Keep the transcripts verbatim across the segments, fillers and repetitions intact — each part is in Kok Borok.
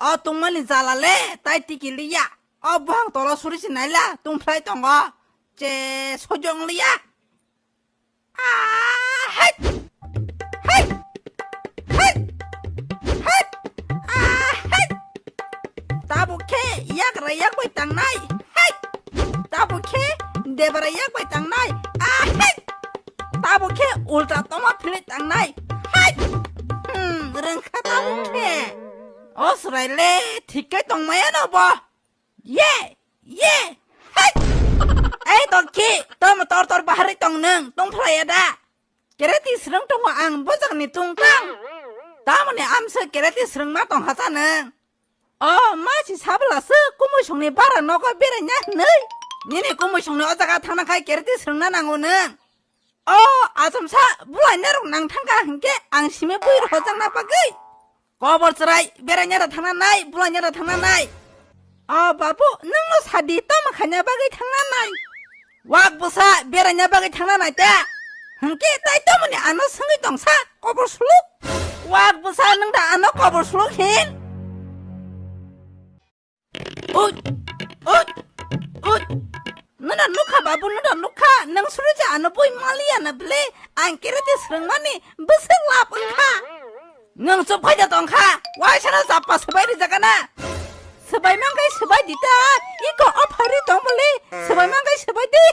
O tungmani jala le tai tiki liya. O buhang tolo suri si naila tungphlai tongo. Che sojong liya. Ah, hai! Hai! Hai! Hai! Ah, hai! Tabuk khe yagra yak bai tangnai. Hai! Tabuk khe debra yak bai tangnai. Ah, hai! Tabuk khe ulta tongma philwi tangnai. Hai! Hmm, rwngkha tabuk khe. O chwrai le thik khe tongmaya no bo. Ye! Ye! Hai! Ei tokhi, tamo tor tor bahari tong nung, tong phlaya da? Kereti srwng tongo ang bojak ni tungtang. Tamoni amse kereti srwng ma tong hasa nung. O ma si sabla se kumui songni bara nogo beranya hnui. Nini kumui songni o jaga thangna khai kereti srwng na nango nung. O achomsa bulaina rok nang thangkha hinkhe ang simi bui rok hojakna bagwi. Kobor chwrai beraina da thangna nai, bulaina da thangna nai. O babu, nwngno sadi tamo khaina bagwi thangna nai. Wak bwsa beraina bagwi thangna nai ta. Hinkhe tai tamoni ano swngwi tongsa kobor suluk. Wak bwsa nwng da ano kobor suluk hin. Oi, oi, oi. Nuna nukha babu, nuna nukha. Nang suru ja ano bui maliya na ble. Ang kerete srengmani bwswk lap wngkha. Nang chup khaida tongkha. Waisano chappa swbai rijak na. Swbai mangkai swbai dita. Iko ophari tongmali. Swbai mangkai swbai di.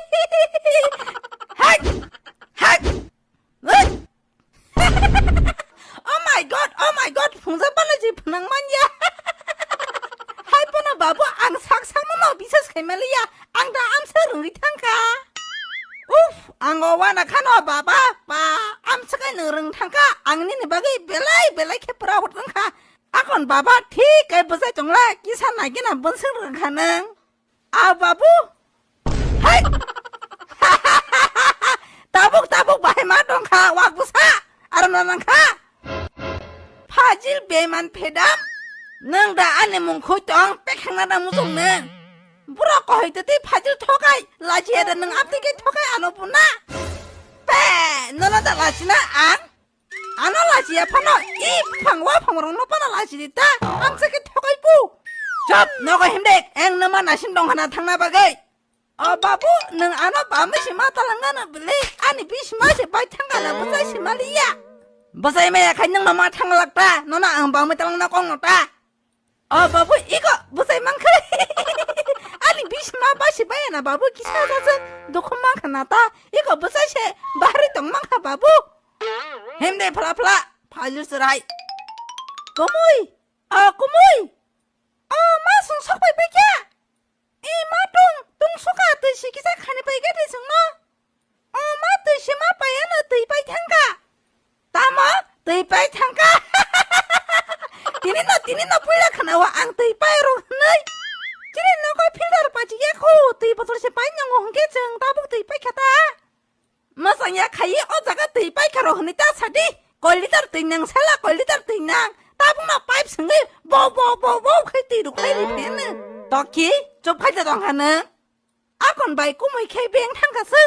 Hak. Hak. Oi. Oh my god, oh my god, phungjak balaji phwnang manya. Hai pono babu, ang sak sakno no bisas khai maliya, ang da amsa rwngwi thangkha. Uff, ang o wana khano baba, pa, amsa kai nung rwng thangkha, ang nini bagwi belai belai khe pura hot wngkha. Akon baba thik kai bwsai tongla, kisa nagina bonseng rwngkha nung. A babu. Hai. Tabuk tabuk bahai ma tongkha wak bwsa. Aro no nangkha. Phajil beman phedam. Nang da ani mung khui tong pekhangna da mujung nang. Bura kohoi tete phajil thokai. Laji ada nang apti ke thokai ano puna. Pe, nono da laji na ang. Ano lachiya phano i phang wa phang rong no phano lachi di ta. Amsa ke thokai pu. Chop, nogo himdek, eng nama nasin dong hana thangna bagwi. O babu, nang ano bamwi si ma talangna na bili, ani bisma se bai thangana bwsai si maliya. Bwsai maya khai nang no ma thanglak ta, nono ang bamwi talangna kong no ta. O babu, iko bwsai mankha. Ani bisma basi bayana babu kisa sasa dukhu mankha nata. Iko bwsai se bahari tong mankha babu. Hemde phla phla, phajil chwrai. Kumui, o kumui. O ma sung sok pai pai kya? E ma tung, tung suka twi si kisa khani pai kya twi sung no? O ma twi si ma pai ano twi pai thangka. Tamo twi pai thangka. Tini no, tini no puila khana wa ang twi pai ro hnai. Chini no ko filter pachi ya ko twi botol se pai nang hongke cheng tabuk twi pai khata. Masang ya khai o jaga twi pai kharo hwnwi ta sadi. Koi liter twi nang sala koi liter twi nang. Tabuk no pipe sengwi bo bo bo bo khai twi ruk lai ri phene. Toki chop khai ta tong hana. Akon bai kumui khe beng thangkha se.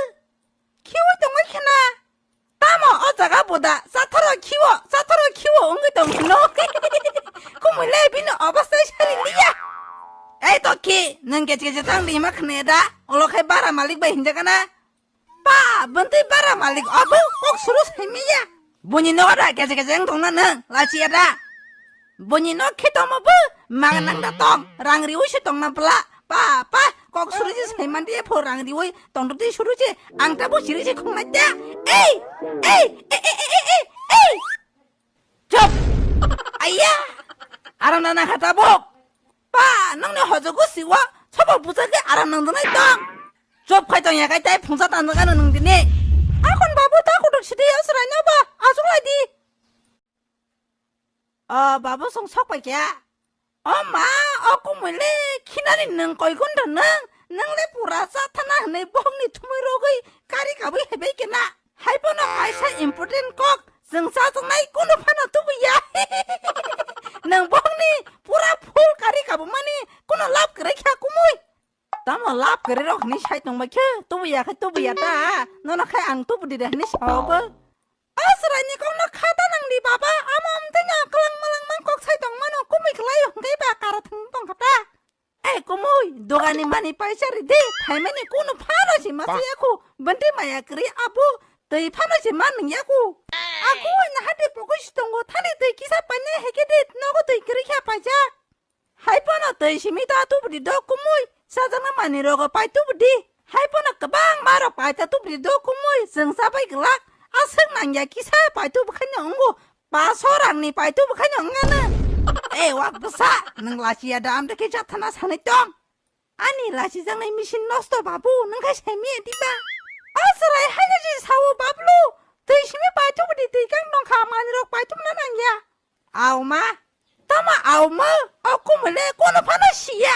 Khiui tongwi khena. Tamo o jaga boda chatharo khiwo, chatharo khiwo wngwi tong hino. Kumui le bini obostai sari liya. Ei tokhi, nang keche keche thang di ma khne da. Olo khai bara malik bai hinja kana. Pa, bwntwi bara malik obo kok suru saimiya. Buni nogo da keche keche wng tongna nang, lachiya da. Buni nok khe tongma bo maga nang da tong, rang riwi se tongna bla. Pa, pa, kok suru se saiman dia pho rang riwi tong twi suru se ang ta bo siri se khong na da. Ei, ei, ei, ei, ei, ei, ei. Chop! Aiya! Aram nana kha tabuk! Pa, nongni hojogo siwa, sobo bujagwi aram nangjaknai tong! Chop khai tong ya kai tai phungsa tanjak ano nung dini. Akon babu ta kutuk sidi aswrai no ba, aswrai di. O babu song sok pai kya? O ma, o kumui le khinani nwng koi ghonta nwng, nwng le pura cha thana hwnwi bohokni thumui rogwi kari kabui hebai kena. Hai bono kaisa important kok, chwng chajaknai kunu phano tubuya. Nwng bohokni pura full kari kabumani kunu lab kwrwi kha kumui. Tamo lab kwrwi rok hwnwi sai tongbai khe, tubuya khe tubuya ta, nono khai ang tubudi de hwnwi sao bo. O chwraini kokno kha ta nang di baba, amo amtwino kwlang mwlang mang kok sai tong mano, kumui kwlai o hwnkhe ba Dogani mani paisa ridi, phaimani kunu phano si masa yaku, benti maya kri abu, tei phano si man yaku. Aku na hati pokoi si tongo, thani tei kisa paina hekedi, nogo tei kri kha paisa. Hai pono tei simi ta tubudi do kumui, sajana mani rogo pai tubudi. Hai pono kabang maro pai ta tubudi do kumui, sengsa bai glak, aseng nangya kisa pai tubu khanya ungu, paso rangni pai tubu khanya ungana. E wak bwsa, nang lachiya da amde ke jathana sanai tong. Ani lachijaknai machine nosto babu, nang khai saimi diba? O chwrai haino je sao bablu, tei simi pai tubudi tei kang nongkha mani rok pai tubna nangya. Auma, tamo auma, o kumule kono phano siya.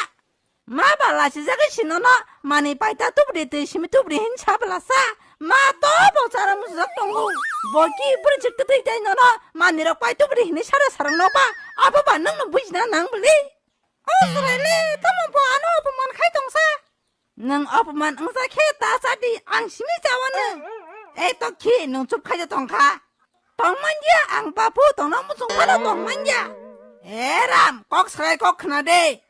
Ma ba lachijagwi sinono mani paita tubri twi simi tubri hin sabla sa. Ma to bo chara musujak tongo. Bo ki bwrwi chwk twtwi tei nono mani rok pai tubri hinwi sara sarang no ba. Abo ba nwng no bujina nang bwli. O chwrai le tamo bo ano apoman khai tongsa. Nwng apoman wngsa khe ta chadi ang simi chawano. Ei tokhi nwng chup khaija tongkha. Tongmanya ang babu tongna muchung phano tongmanya. E ram kok sakai kok khna de.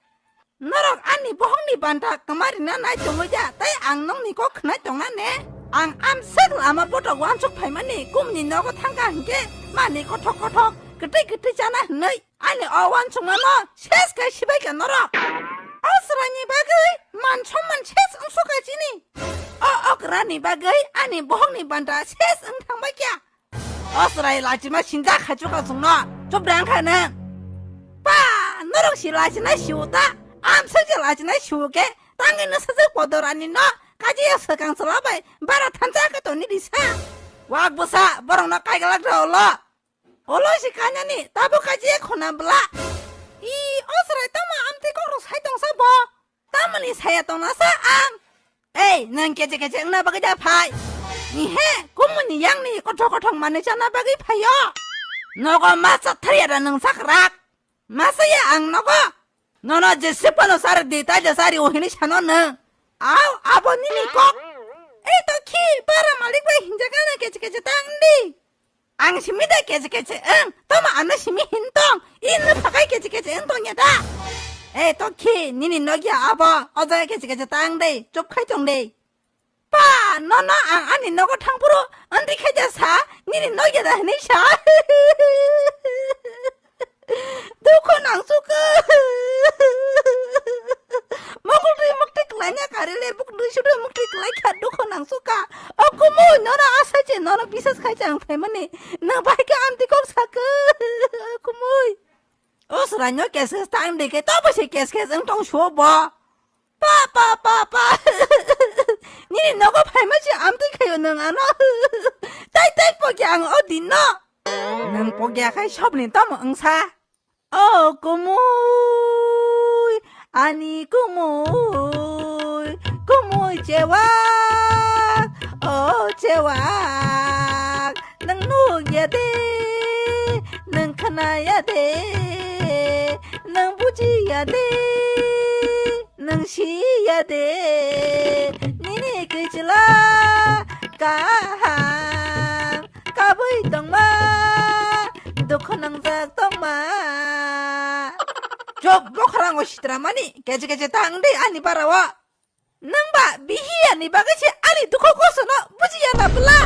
Norok ani bohongni banta kwmarina nai tongwi ja tei ang nongni kok khnai tongna ne. Ang amswk lama botok wansuk phaimani kumni nogo thangkha hinkhe mani kothok kothok kwtwi kwtwi chana hinwi ani o wansukmano ses khe sibai kha norok. O chwraini bagwi man somman ses wngsuka chini. O okrani bagwi ani bohokni banta ses wng thangbai kha. O chwrai lachima sinjak khai chuka chwngno. Chup da wngkha nwng. Pa, norok si lachina siu ta. Amswk je lachina siu khe tangwi no sajak podorani no. Kaji ya swkang chwla bai bara thansa khe toni risa. Wak bwsa borokno kaigalak rw ulo. Ulo si kanani tabo kaji ya khuna bwla. I, o chwrai tamo amtwi kokrok sai tongsa bo. Tamoni saya tongna sa ang. Ei, nang keche keche wngna bagwi da phai. Ni he, kumuni yangni kothok kothok manwi chana bagwi phaio. Nogo ma chatharya da nwng sakrak. Ma saya ang nogo. Nono je sipano sar di, tai da sari o hini sano nwng. Au, abo nini kok. Ei to khi, bara malik bai hinjak na keche keche tang di. Ang simi da keche keche wng, tamo ano simi hin tong, ino phakai keche keche wng tongya da. E to khi, nini nogya abo, o jaga keche keche tang de, chup khai tong de. Pa, nono ang ani nogo thang phuru, wngdi khai da sa, nini nogya da hinwi sa. Dukho nang suka. Mokol twi mukti klaina kari le buk nui sudu mukti klai kha dukho nang suka. O kumui nono asa che nono bisas khai chang phaimani. Nang bai khe amtwi kok saka. O kumui. O sranyo kes kes tang de ke to bo se kes kes ang tong suo bo. Pa pa pa pa. Nini nogo phaima se amtwi khayo nang ano. Tai tai po khe ang o din no. Nang pogya khai sobni tamo wngsa. O kumui, ani kumui, kumui chewak, o chewak, nang nukya de, nang khnaya de, nang bujiya de. Nang siya de, nini kichila kaham kabui tongma, dukhu nangjak tongma. Chop bokharango sitra mani, keche keche tang de ani barao. Nang ba bihiya ni bagwi se ani dukhu kosono bujiya na bla.